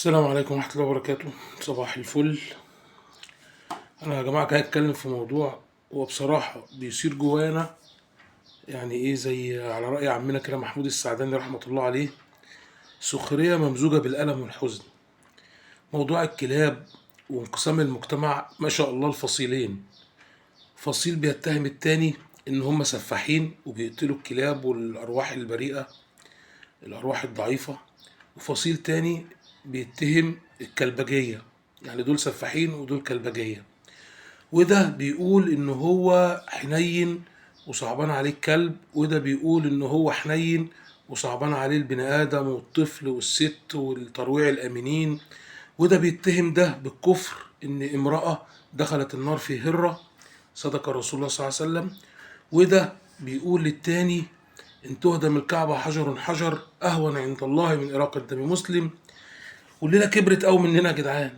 السلام عليكم ورحمة الله وبركاته. صباح الفل. أنا يا جماعة جاي أتكلم في موضوع هو بصراحة بيثير جوانا، يعني إيه، زي على رأي عمنا كده محمود السعداني رحمة الله عليه، سخرية ممزوجة بالألم والحزن. موضوع الكلاب وانقسام المجتمع ما شاء الله الفصيلين، فصيل بيتهم التاني إن هم سفاحين وبيقتلوا الكلاب والأرواح البريئة، الأرواح الضعيفة، وفصيل تاني بيتهم الكلبجية، يعني دول سفاحين ودول كلبجية، وده بيقول إن هو حنين وصعبان عليه الكلب، وده بيقول إن هو حنين وصعبان عليه البني آدم والطفل والست والترويع الأمينين، وده بيتهم ده بالكفر إن امرأة دخلت النار في هرة، صدق رسول الله صلى الله عليه وسلم، وده بيقول للتاني إن تهدم الكعبة حجر حجر أهون عند الله من إراقة دم مسلم. والليلة كبرت أوي مننا يا جدعان.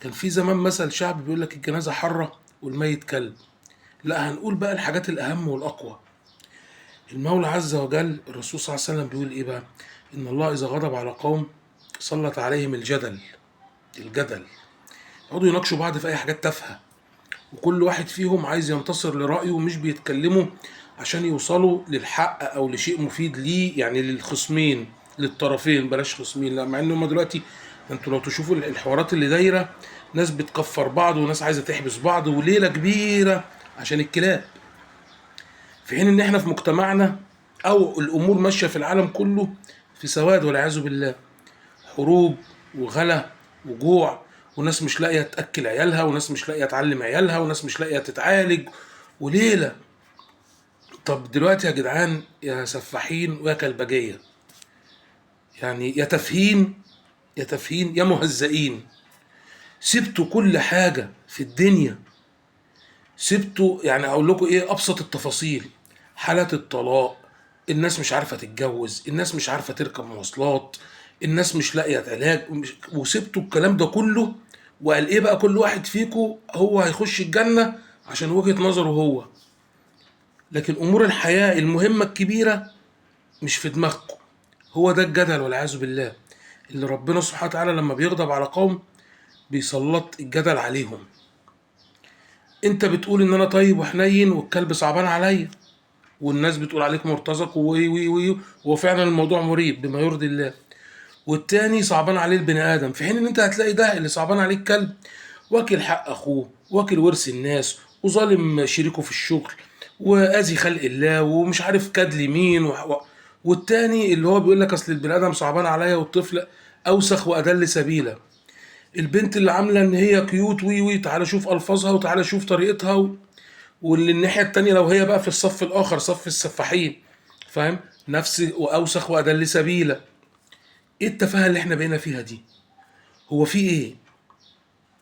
كان في زمان مثل شعبي بيقول لك الجنازة حرة والميت كلب. لا، هنقول بقى الحاجات الأهم والأقوى. المولى عز وجل الرسول صلى الله عليه وسلم بيقول إيه بقى؟ إن الله إذا غضب على قوم سلط عليهم الجدل. الجدل، يقعدوا يناقشوا بعض في أي حاجات تافهة، وكل واحد فيهم عايز ينتصر لرأيه، ومش بيتكلموا عشان يوصلوا للحق أو لشيء مفيد ليه، يعني للخصمين، للطرفين، بلاش خصمين، لا، مع إن هما دلوقتي انتوا لو تشوفوا الحوارات اللي دايرة، ناس بتكفر بعض وناس عايزة تحبس بعض وليلة كبيرة عشان الكلاب، في حين إن إحنا في مجتمعنا أو الأمور ماشية في العالم كله في سواد والعياذ بالله، حروب وغلا وجوع، وناس مش لاقية تأكل عيالها، وناس مش لاقية تعلم عيالها، وناس مش لاقية تتعالج، وليلة. طب دلوقتي يا جدعان، يا سفاحين ويا كلبجية، يعني يا تافهين، يا تافهين يا مهزئين، سبتوا كل حاجة في الدنيا، سبتوا، يعني أقول لكم إيه، أبسط التفاصيل، حالات الطلاق، الناس مش عارفة تتجوز، الناس مش عارفة تركب مواصلات، الناس مش لاقية علاج، وسبتوا الكلام ده كله، وقال إيه بقى كل واحد فيكو هو هيخش الجنة عشان وجهة نظره هو، لكن أمور الحياة المهمة الكبيرة مش في دماغكم. هو ده الجدل والعياذ بالله، اللي ربنا سبحانه وتعالى لما بيغضب على قوم بيسلط الجدل عليهم. انت بتقول ان انا طيب وحنين والكلب صعبان عليا، والناس بتقول عليك مرتزق وي وي وي، وفعلا الموضوع مريب بما يرضي الله، والتاني صعبان عليه البني ادم، في حين ان انت هتلاقي ده اللي صعبان عليه الكلب واكل حق اخوه، واكل ورث الناس، وظالم شريكه في الشغل، واذي خلق الله، ومش عارف كاد لمين، والتاني اللي هو بيقول لك اصل البني ادم صعبان عليا والطفل اوسخ وادل سبيلا. البنت اللي عامله ان هي cute وي وي، تعالى شوف الفاظها وتعالى شوف طريقتها واللي الناحية التانية لو هي بقى في الصف الاخر، صف السفاحين، فاهم، نفس واوسخ وادل سبيلا. ايه التفاهة اللي احنا بقينا فيها دي؟ هو في ايه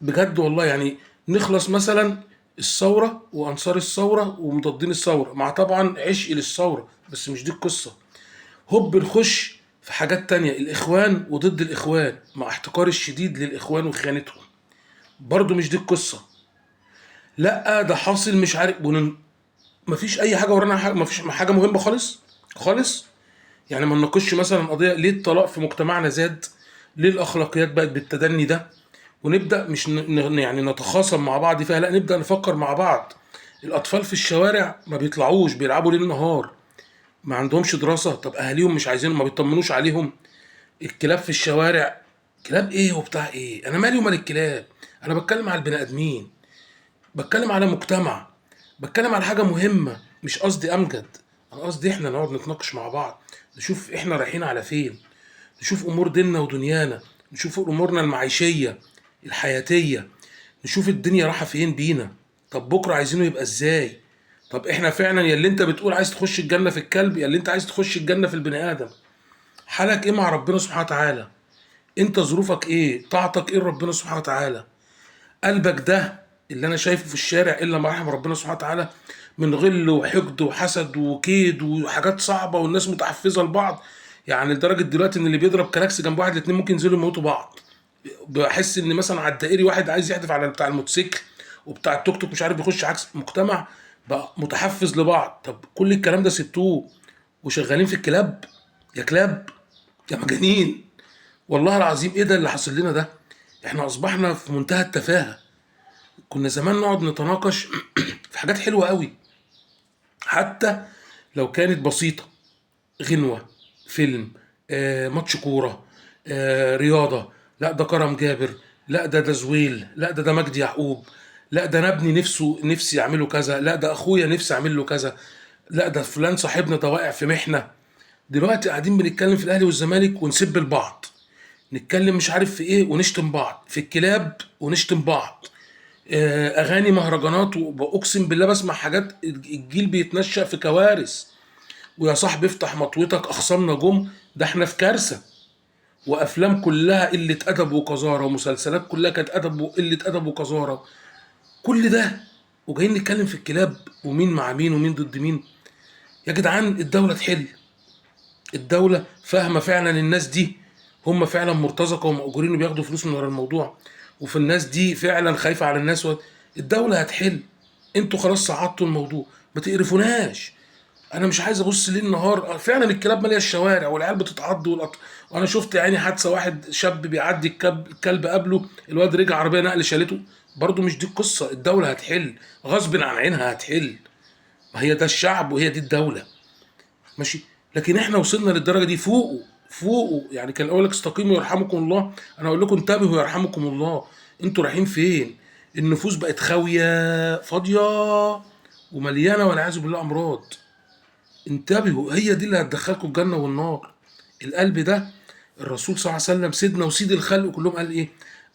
بجد والله؟ يعني نخلص مثلا الثورة وانصار الثورة ومضادين الثورة، مع طبعا عشق للثورة، بس مش دي القصة. هوب نخش في حاجات تانية، الاخوان وضد الاخوان، مع احتقار الشديد للاخوان وخيانتهم، برضو مش دي القصة. لا ده حاصل مش عارف، مفيش اي حاجة ورانا، حاجة، مفيش حاجة مهمة خالص خالص. يعني ما نناقشش مثلا قضية ليه الطلاق في مجتمعنا زاد، ليه الاخلاقيات بقت بالتدني ده، ونبدا مش يعني نتخاصم مع بعض فيها، لا نبدا نفكر مع بعض. الاطفال في الشوارع ما بيطلعوش، بيلعبوا ليل نهار، ما عندهمش دراسة، طب اهاليهم مش عايزينهم، ما بيطمنوش عليهم. الكلاب في الشوارع، كلاب ايه وبتاع ايه؟ انا مالي ومال الكلاب؟ انا بتكلم على البني ادمين، بتكلم على مجتمع، بتكلم على حاجة مهمة. مش قصدي امجد، انا قصدي احنا نقعد نتناقش مع بعض، نشوف احنا رايحين على فين، نشوف امور ديننا ودنيانا، نشوف امورنا المعيشية الحياتية، نشوف الدنيا رايحة فين بينا. طب بكره عايزينه يبقى ازاي؟ طب احنا فعلا يا اللي انت بتقول عايز تخش الجنة في الكلب، يا اللي انت عايز تخش الجنة في البني ادم، حالك ايه مع ربنا سبحانه وتعالى؟ انت ظروفك ايه؟ طاعتك ايه لربنا سبحانه وتعالى؟ قلبك ده اللي انا شايفه في الشارع الا ما رحم ربنا سبحانه وتعالى من غل وحقد وحسد وكيد وحاجات صعبة، والناس متحفزه لبعض، يعني لدرجة دلوقتي ان اللي بيضرب كلاكس جنب واحد الاتنين ممكن ينزلوا يموتوا بعض. بحس ان مثلا على الدائري واحد عايز يحدف على بتاع الموتوسيكل وبتاع التوك توك مش عارف بيخش عكس، مجتمع بقى متحفز لبعض. طب كل الكلام ده سبتوه وشغالين في الكلاب؟ يا كلاب يا مجانين. والله العظيم ايه ده اللي حصل لنا ده؟ احنا اصبحنا في منتهى التفاهة. كنا زمان نقعد نتناقش في حاجات حلوة قوي، حتى لو كانت بسيطة، غنوه، فيلم، ماتش كورة، رياضة، لا ده كرم جابر، لا ده زويل، لا ده مجدي يعقوب، لا ده انا ابني نفسي يعمله كذا، لا ده اخويا نفسي اعمل له كذا، لا ده فلان صاحبنا ده واقع في محنة. دلوقتي قاعدين بنتكلم في الاهلي والزمالك ونسب البعض، نتكلم مش عارف في ايه ونشتم بعض، في الكلاب ونشتم بعض، اغاني مهرجانات، واقسم بالله بسمع حاجات الجيل بيتنشأ في كوارث. ويا صاحبي افتح مطوتك اخصامنا جم، ده احنا في كارثة. وافلام كلها قلة ادب وقذاره، ومسلسلات كلها كانت ادب وقلة ادب وقذاره. كل ده وجايين نتكلم في الكلاب ومين مع مين ومين ضد مين. يا جدعان الدولة تحل، الدولة فاهمه فعلا الناس دي هم فعلا مرتزقة ومأجورين وبياخدوا فلوس من ورا الموضوع، وفي الناس دي فعلا خايفة على الناس الدولة هتحل. انتوا خلاص صعدتوا الموضوع، ما تقرفوناش. انا مش عايز ابص ليل نهار، فعلا الكلاب ماليه الشوارع والعيال بتتعض وانا شفت يعني حادثه، واحد شاب بيعدي الكلب قبله، الواد رجع عربية نقل شالته. برضو مش دي القصة، الدولة هتحل غصب عن عينها هتحل، ما هي ده الشعب وهي دي الدولة، ماشي. لكن احنا وصلنا للدرجة دي، فوقوا فوقوا يعني. كان اقول لك استقيموا يرحمكم الله، انا اقول لكم انتبهوا يرحمكم الله. انتوا رايحين فين؟ النفوس بقت خاوية فاضية ومليانة والعياذ بالله امراض. انتبهوا، هي دي اللي هتدخلكم الجنة والنار. القلب ده الرسول صلى الله عليه وسلم سيدنا وسيد الخلق كلهم قال ايه؟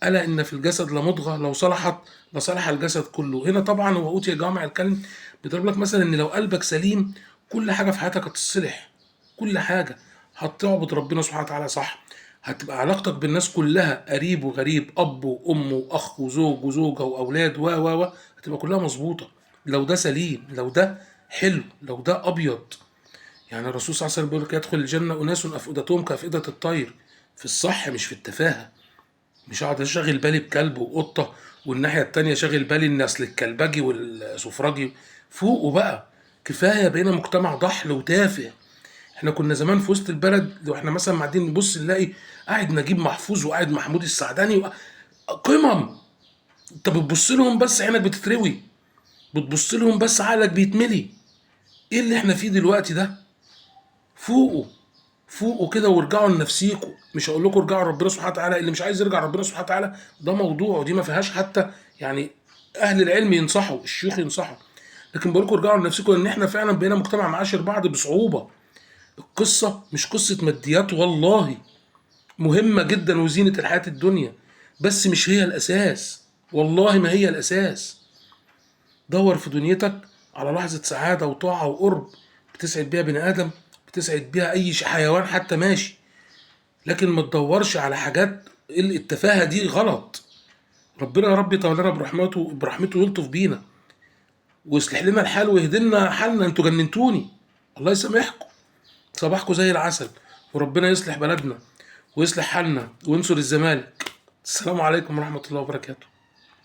الا ان في الجسد لمضغه لو صلحت لصلح الجسد كله. هنا طبعا هو اوتي جامع الكلم، بيضرب لك مثلا ان لو قلبك سليم كل حاجة في حياتك هتتصلح، كل حاجة هتعبد ربنا سبحانه وتعالى صح، هتبقى علاقتك بالناس كلها قريب وغريب، اب وام واخ وزوج وزوجه واولاد و و و هتبقى كلها مظبوطة لو ده سليم، لو ده حلو، لو ده ابيض. يعني الرسول صلى الله عليه وسلم بيقول لك يدخل الجنة أناس أفئدتهم كأفئدة الطير، في الصح مش في التفاهة. مش هقعد أشغل بالي بكلب وقطة والناحية التانية شاغل بالي إن أصل الكلبجي والسفراجي. فوقوا بقى، كفاية بقينا مجتمع ضحل وتافه. احنا كنا زمان في وسط البلد لو احنا مثلا قاعدين نبص نلاقي قاعد نجيب محفوظ وقاعد محمود السعداني قمم، انت بتبص لهم بس عينك بتتروي، بتبص لهم بس عقلك بيتملي. ايه اللي احنا فيه دلوقتي ده؟ فوقوا فوقوا كده وارجعوا لنفسيكوا. مش هقول لكم ارجعوا لربنا سبحانه وتعالى، اللي مش عايز يرجع لربنا سبحانه وتعالى ده موضوع، ودي ما فيهاش حتى يعني اهل العلم ينصحوا، الشيوخ ينصحوا، لكن بقول لكم ارجعوا لنفسكم، لان احنا فعلا بقينا مجتمع معاشر بعض بصعوبة. القصة مش قصة ماديات، والله مهمة جدا وزينه الحياة الدنيا، بس مش هي الاساس، والله ما هي الاساس. دور في دنيتك على لحظة سعادة وطاعة وقرب بتسعد بيها بني ادم، بتسعد بيها اي حيوان حتى، ماشي، لكن ما تدورش على حاجات التفاهة دي، غلط. ربنا يا رب يطولنا برحمته ويلطف بينا ويصلح لنا الحال ويهدلنا حالنا. انتوا جننتوني، الله يسامحكم. صباحكم زي العسل، وربنا يصلح بلدنا ويصلح حالنا وينصر الزمالك. السلام عليكم ورحمة الله وبركاته.